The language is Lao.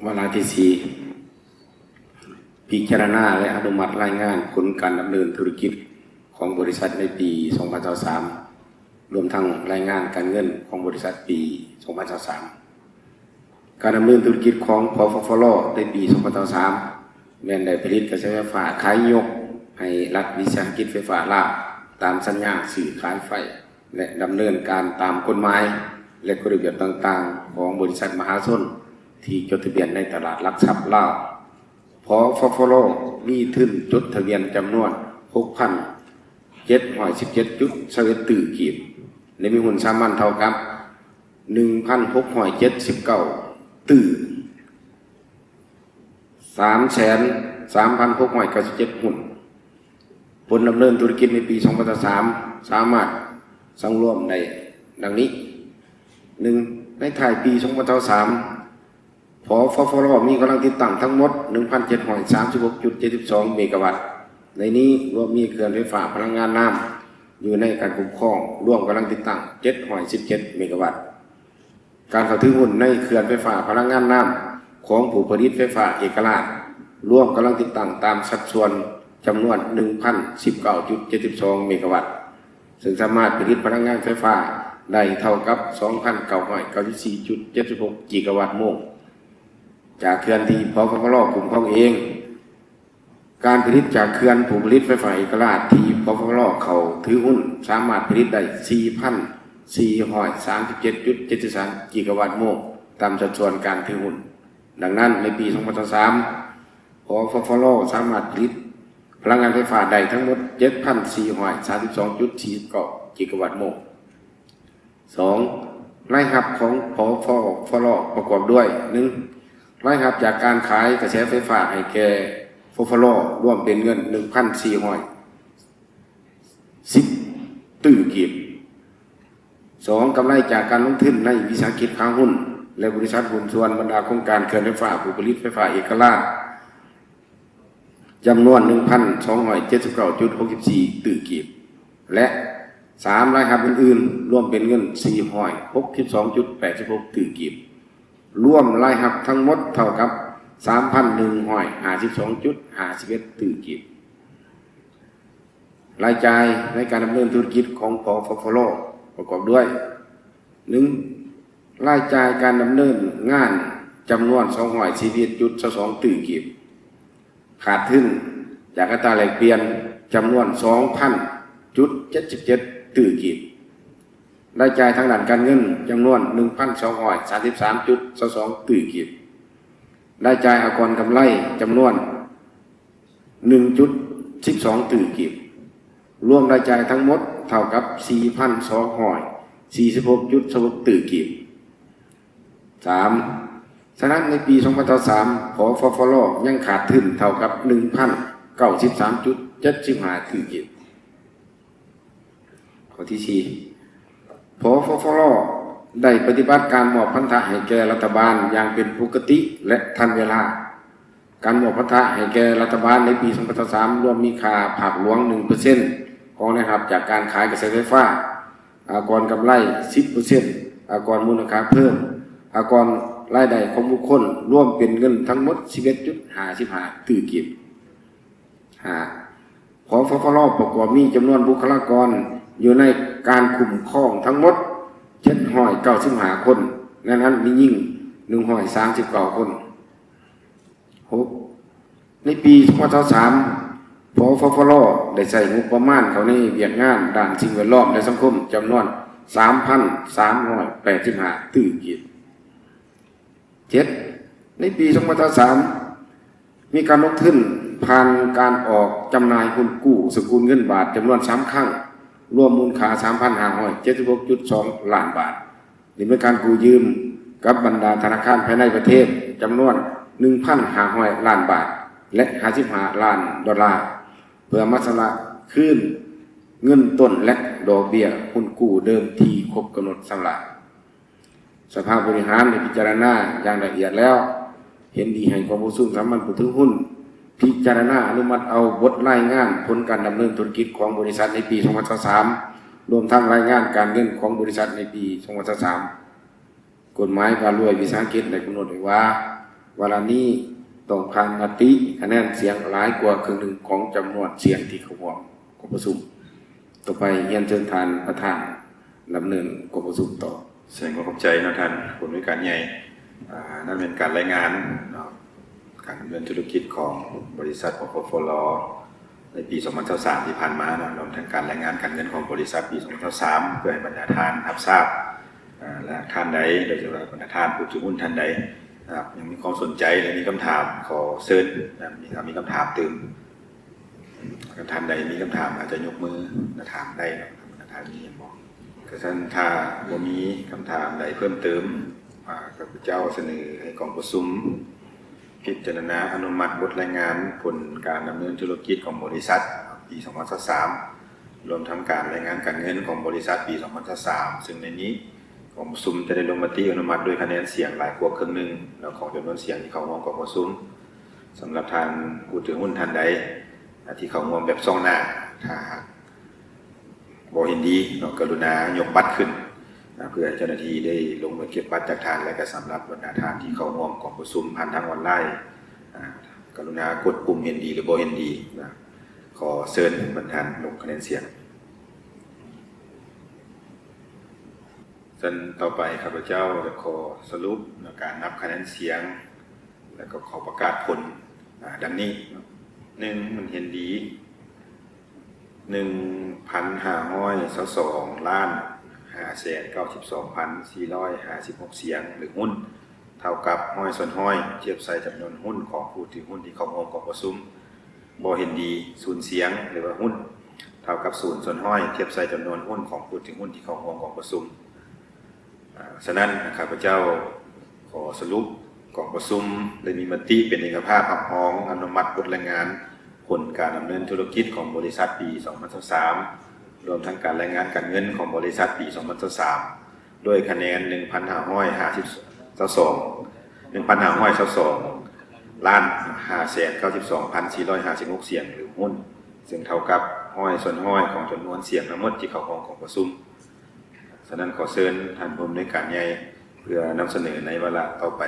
ວາລະທີສີ່ ພິຈາລະນາ ແລະ ອະນຸມັດລາຍງານຜົນການດຳເນີນທຸລະກິດຂອງບໍລິສັດໃນປີສອງພັນຊາວສາມ ລວມທັງລາຍງານການເງິນຂອງບໍລິສັດປີສອງພັນຊາວສາມ. ການດຳເນີນທຸລະກິດຂອງ ພຟລ ໃນປີສອງພັນຊາວສາມ ແມ່ນໄດ້ຜະລິດກະແສໄຟຟ້າຂາຍຍົກໃຫ້ລັດວິສາຫະກິດໄຟຟ້າລາວ ຕາມສັນຍາຊື້ຂາຍໄຟ ແລະ ດຳເນີນການຕາມກົດໝາຍ ແລະ ກົດລະບຽບຕ່າງໆຂອງບໍລິສັດມະຫາຊົນທີ່ຈົດທະບຽນໃນຕະຫຼາດຫຼັກຊັບລາວ. ພຟລ ມີທຶນຈົດທະບຽນຈຳນວນຫົກພັນເຈັດຮ້ອຍສິບເຈັດຈຸດຊາວເອັດຕື້ກີບ ແລະ ມີຫຸ້ນສາມັນເທົ່າກັບໜຶ່ງພັນຫົກຮ້ອຍເຈັດສິບເກົ້າຕື້ ສາມແສນສາມພັນຫົກຮ້ອຍເກົ້າສິບເຈັດຫຸ້ນ. ຜົນດຳເນີນທຸລະກິດໃນປີສອງພັນຊາວສາມ ສາມາດສັງລວມໄດ້ດັ່ງນີ້: ໜຶ່ງ ໃນທ້າຍປີສອງພັນຊາວສາມ ພຟຟລ ມີກຳລັງຕິດຕັ້ງທັງໝົດໜຶ່ງພັນເຈັດຮ້ອຍສາມສິບຫົກຈຸດເຈັດສິບສອງເມກາວັດ, ໃນນີ້ລວມມີເຂື່ອນໄຟຟ້າພະລັງງານນ້ຳຢູ່ໃນການຄຸ້ມຄອງ ລວມກຳລັງຕິດຕັ້ງເຈັດຮ້ອຍສິບເຈັດເມກາວັດ. ການເຂົ້າຖືຫຸ້ນໃນເຂື່ອນໄຟຟ້າພະລັງງານນ້ຳຂອງຜູ້ຜະລິດໄຟຟ້າເອກະລາດ ລວມກຳລັງຕິດຕັ້ງຕາມສັດສ່ວນຈຳນວນໜຶ່ງພັນສິບເກົ້າຈຸດເຈັດສິບສອງເມກາວັດ, ເຊິ່ງສາມາດຜະລິດພະລັງງານໄຟຟ້າໄດ້ເທົ່າກັບສອງພັນເກົ້າຮ້ອຍເກົ້າສິບສີ່ຈຸດເຈັດສິບຫົກກິກາວັດໂມງ ຈາກເຂື່ອນທີ່ ພຟລ ຄຸ້ມຄອງເອງ. ການຜະລິດຈາກເຂື່ອນຜູ້ຜະລິດໄຟຟ້າເອກະລາດທີ່ ພຟລ ເຂົ້າຖືຫຸ້ນ ສາມາດຜະລິດໄດ້ສີ່ພັນສີ່ຮ້ອຍສາມສິບເຈັດຈຸດເຈັດສິບສາມກິກາວັດໂມງ ຕາມສັດສ່ວນການຖືຫຸ້ນ. ດັ່ງນັ້ນ, ໃນປີສອງພັນຊາວສາມ ພຟລ ສາມາດຜະລິດພະລັງງານໄຟຟ້າໄດ້ທັງໝົດເຈັດພັນສີ່ຮ້ອຍສາມສິບສອງຈຸດສີ່ສິບເກົ້າກິກາວັດໂມງ. ສອງ ລາຍຮັບຂອງ ພຟລ ປະກອບດ້ວຍ ໜຶ່ງ ລາຍຮັບຈາກການຂາຍກະແສໄຟຟ້າໃຫ້ແກ່ ພຟລ ລວມເປັນເງິນໜຶ່ງພັນສີ່ຮ້ອຍສິບຕື້ກີບ. ສອງ ກຳໄລຈາກການລົງທຶນໃນວິສາຫະກິດຂາຫຸ້ນ ແລະ ບໍລິສັດຫຸ້ນສ່ວນບັນດາໂຄງການເຂື່ອນໄຟຟ້າ ຜູ້ຜະລິດໄຟຟ້າເອກະລາດ ຈຳນວນໜຶ່ງພັນສອງຮ້ອຍເຈັດສິບເກົ້າຈຸດຫົກສິບສີ່ຕື້ກີບ ແລະ ສາມ ລາຍຮັບອື່ນໆ ລວມເປັນເງິນສີ່ຮ້ອຍຫົກສິບສອງຈຸດແປດສິບຫົກຕື້ກີບ. ລວມລາຍຮັບທັງໝົດເທົ່າກັບສາມພັນໜຶ່ງຮ້ອຍຫ້າສິບສອງຈຸດຫ້າສິບເອັດຕື້ກີບ. ລາຍຈ່າຍໃນການດຳເນີນທຸລະກິດຂອງ ພຟລ ປະກອບດ້ວຍ ໜຶ່ງ ລາຍຈ່າຍການດຳເນີນງານຈຳນວນສອງຮ້ອຍສີ່ສິບເອັດຈຸດຊາວສອງຕື້ກີບ, ຂາດທຶນຈາກອັດຕາແລກປ່ຽນຈຳນວນສອງພັນຈຸດເຈັດສິບເຈັດຕື້ກີບ, ລາຍຈ່າຍທາງດ້ານການເງິນຈຳນວນໜຶ່ງພັນສອງຮ້ອຍສາມສິບສາມຈຸດຊາວສອງຕື້ກີບ, ລາຍຈ່າຍອາກອນກຳໄລຈຳນວນ ໜຶ່ງຈຸດສິບສອງຕື້ກີບ, ລວມລາຍຈ່າຍທັງໝົດເທົ່າກັບສີ່ພັນສອງຮ້ອຍສີ່ສິບຫົກຈຸດຊາວຫົກຕື້ກີບ. ສາມ ສະນັ້ນ ໃນປີສອງພັນຊາວສາມ ພຟລ ຍັງຂາດທຶນເທົ່າກັບໜຶ່ງພັນເກົ້າສິບສາມຈຸດເຈັດສິບຫ້າຕື້ກີບ. ຂໍ້ທີສີ່ ພຟລ ໄດ້ປະຕິບັດການມອບພັນທະໃຫ້ແກ່ລັດຖະບານຢ່າງເປັນປົກກະຕິ ແລະ ທັນເວລາ. ການມອບພັນທະໃຫ້ແກ່ລັດຖະບານໃນປີສອງພັນຊາວສາມ ລວມມີຄ່າພາກຫຼວງໜຶ່ງເປີເຊັນຂອງລາຍຮັບຈາກການຂາຍກະແສໄຟຟ້າ, ອາກອນກຳໄລສິບເປີເຊັນ, ອາກອນມູນຄ່າເພີ່ມ, ອາກອນລາຍໄດ້ຂອງບຸກຄົນ, ລວມເປັນເງິນທັງໝົດສິບເອັດຈຸດຫ້າສິບຫ້າຕື້ກີບ. ຫ້າ ພຟລ ປະກອບມີຈຳນວນບຸກຄະລາກອນຢູ່ໃນການຄຸ້ມຄອງທັງໝົດເຈັດຮ້ອຍເກົ້າສິບຫ້າຄົນ, ໃນນັ້ນມີຍິງໜຶ່ງຮ້ອຍສາມສິບເກົ້າຄົນ. ຫົກ ໃນປີສອງພັນຊາວສາມ ພຟລ ໄດ້ໃຊ້ງົບປະມານເຂົ້າໃນວຽກງານດ້ານສິ່ງແວດລ້ອມ ແລະ ສັງຄົມຈຳນວນສາມພັນສາມຮ້ອຍແປດສິບຫ້າຕື້ກີບ. ເຈັດ ໃນປີສອງພັນຊາວສາມ ມີການລົງທຶນຜ່ານການອອກຈຳໜ່າຍຮຸ້ນກູ້ສະກຸນເງິນບາດຈຳນວນສາມຄັ້ງ, ລວມມູນຄ່າສາມພັນຫ້າຮ້ອຍເຈັດສິບຫົກຈຸດສອງລ້ານບາດ, ດຳເນີນການກູ້ຢືມກັບບັນດາທະນາຄານພາຍໃນປະເທດຈຳນວນໜຶ່ງພັນຫ້າຮ້ອຍລ້ານບາດ ແລະ ຫ້າສິບຫ້າລ້ານດອນລາ ເພື່ອມາຊຳລະຄືນເງິນຕົ້ນ ແລະ ດອກເບ້ຍຮຸ້ນກູ້ເດີມທີ່ຄົບກຳນົດຊຳລະ. ສະພາບໍລິຫານໄດ້ພິຈາລະນາຢ່າງລະອຽດແລ້ວ, ເຫັນດີໃຫ້ກອງປະຊຸມສາມັນຜູ້ຖືຫຸ້ນພິຈາລະນາອະນຸມັດເອົາບົດລາຍງານຜົນການດຳເນີນທຸລະກິດຂອງບໍລິສັດໃນປີສອງພັນຊາວສາມ ລວມທັງລາຍງານການເງິນຂອງບໍລິສັດໃນປີສອງພັນຊາວສາມ. ກົດໝາຍວ່າດ້ວຍວິສາຫະກິດໄດ້ກຳນົດໄວ້ວ່າ ວາລະນີ້ຕ້ອງຜ່ານມະຕິຄະແນນສຽງຫຼາຍກວ່າເຄິ່ງໜຶ່ງຂອງຈຳນວນສຽງທີ່ເຂົ້າຮ່ວມກອງປະຊຸມ. ຕໍ່ໄປຮຽນເຊີນທ່ານປະທານດຳເນີນກອງປະຊຸມຕໍ່. ສະແດງຄວາມຂອບໃຈເນາະທ່ານຜູ້ອຳນວຍການໃຫຍ່. ອາ ນັ້ນແມ່ນການລາຍງານເນາະ ການດຳເນີນທຸລະກິດຂອງບໍລິສັດ ປປຟລ ໃນປີສອງພັນຊາວສາມທີ່ຜ່ານມາເນາະ ລວມທັງການລາຍງານການເງິນຂອງບໍລິສັດປີສອງພັນຊາວສາມ ເພື່ອໃຫ້ບັນດາທ່ານຮັບຊາບ. ອາ ແລະ ທ່ານໃດ ໂດຍສະເພາະບັນດາທ່ານຜູ້ຖືຫຸ້ນທ່ານໃດ ອາ ຍັງມີຄວາມສົນໃຈ ແລະ ມີຄຳຖາມ ຂໍເຊີນນະ ມີ ຖ້າມີຄຳຖາມຕື່ມ. ທ່ານໃດມີຄຳຖາມອາດຈະຍົກມືມາຖາມໄດ້ເນາະ ທ່ານມີຫຍັງບໍ່? ກະຊັ້ນຖ້າບໍ່ມີຄຳຖາມໃດເພີ່ມເຕີມ ອາ ຂ້າພະເຈົ້າສະເໜີໃຫ້ກອງປະຊຸມພິຈາລະນາອະນຸມັດບົດລາຍງານຜົນການດຳເນີນທຸລະກິດຂອງບໍລິສັດປີສອງພັນຊາວສາມ ລວມທັງການລາຍງານການເງິນຂອງບໍລິສັດປີສອງພັນຊາວສາມ ຊຶ່ງໃນນີ້ກອງປະຊຸມຈະໄດ້ລົງມະຕິອະນຸມັດດ້ວຍຄະແນນສຽງຫຼາຍກວ່າເຄິ່ງໜຶ່ງເນາະ ຂອງຈຳນວນສຽງທີ່ເຂົ້າຮ່ວມກອງປະຊຸມ. ສຳລັບທ່ານຜູ້ຖືຫຸ້ນທ່ານໃດ ອາ ທີ່ເຂົ້າຮ່ວມແບບສ່ອງໜ້າ ຖ້າຫາກບໍ່ເຫັນດີເນາະ ກະລຸນາຍົກບັດຂຶ້ນນະ ເພື່ອໃຫ້ເຈົ້າໜ້າທີ່ໄດ້ລົງໄປເກັບບັດຈາກທ່ານ ແລະ ກະສຳລັບບັນດາທ່ານທີ່ເຂົ້າຮ່ວມກອງປະຊຸມຜ່ານທາງອອນລາຍ ອາ ກະລຸນາກົດປຸ່ມເຫັນດີ ຫຼື ບໍ່ເຫັນດີນະ. ຂໍເຊີນບັນດາທ່ານລົງຄະແນນສຽງ. ຊັ້ນຕໍ່ໄປ ຂ້າພະເຈົ້າຈະຂໍສະຫຼຸບການນັບຄະແນນສຽງ ແລ້ວກໍຂໍປະກາດຜົນ ອາ ດັ່ງນີ້ເນາະ. ໜຶ່ງ ມັນເຫັນດີ ໜຶ່ງພັນຫ້າຮ້ອຍຊາວສອງລ້ານຫ້າແສນເກົ້າສິບສອງພັນສີ່ຮ້ອຍຫ້າສິບຫົກສຽງ ຫຼື ຫຸ້ນ ເທົ່າກັບຮ້ອຍສ່ວນຮ້ອຍ ທຽບໃສ່ຈຳນວນຫຸ້ນຂອງຜູ້ຖືຫຸ້ນທີ່ເຂົ້າຮ່ວມກອງປະຊຸມ. ບໍ່ເຫັນດີ ສູນສຽງ ຫຼືວ່າຫຸ້ນ ເທົ່າກັບສູນສ່ວນຮ້ອຍ ທຽບໃສ່ຈຳນວນຫຸ້ນຂອງຜູ້ຖືຫຸ້ນທີ່ເຂົ້າຮ່ວມກອງປະຊຸມ. ອາ ສະນັ້ນ ຂ້າພະເຈົ້າຂໍສະຫຼຸບ ກອງປະຊຸມໄດ້ມີມະຕິເປັນເອກະພາບຮັບຮອງອະນຸມັດບົດລາຍງານຜົນການດຳເນີນທຸລະກິດຂອງບໍລິສັດປີສອງພັນຊາວສາມ ລວມທັງການລາຍງານການເງິນຂອງບໍລິສັດປີສອງພັນຊາວສາມ ດ້ວຍຄະແນນໜຶ່ງພັນຫ້າຮ້ອຍຊາວສອງ ໜຶ່ງພັນຫ້າຮ້ອຍຊາວສອງລ້ານຫ້າແສນເກົ້າສິບສອງພັນສີ່ຮ້ອຍຫ້າສິບຫົກສຽງ ຫຼື ຫຸ້ນ ຊຶ່ງເທົ່າກັບຮ້ອຍສ່ວນຮ້ອຍຂອງຈຳນວນສຽງທັງໝົດທີ່ເຂົ້າຮ່ວມກອງປະຊຸມ. ສະນັ້ນ ຂໍເຊີນທ່ານຜູ້ອຳນວຍການໃຫຍ່ເພື່ອນຳສະເໜີໃນວາລະຕໍ່ໄປ.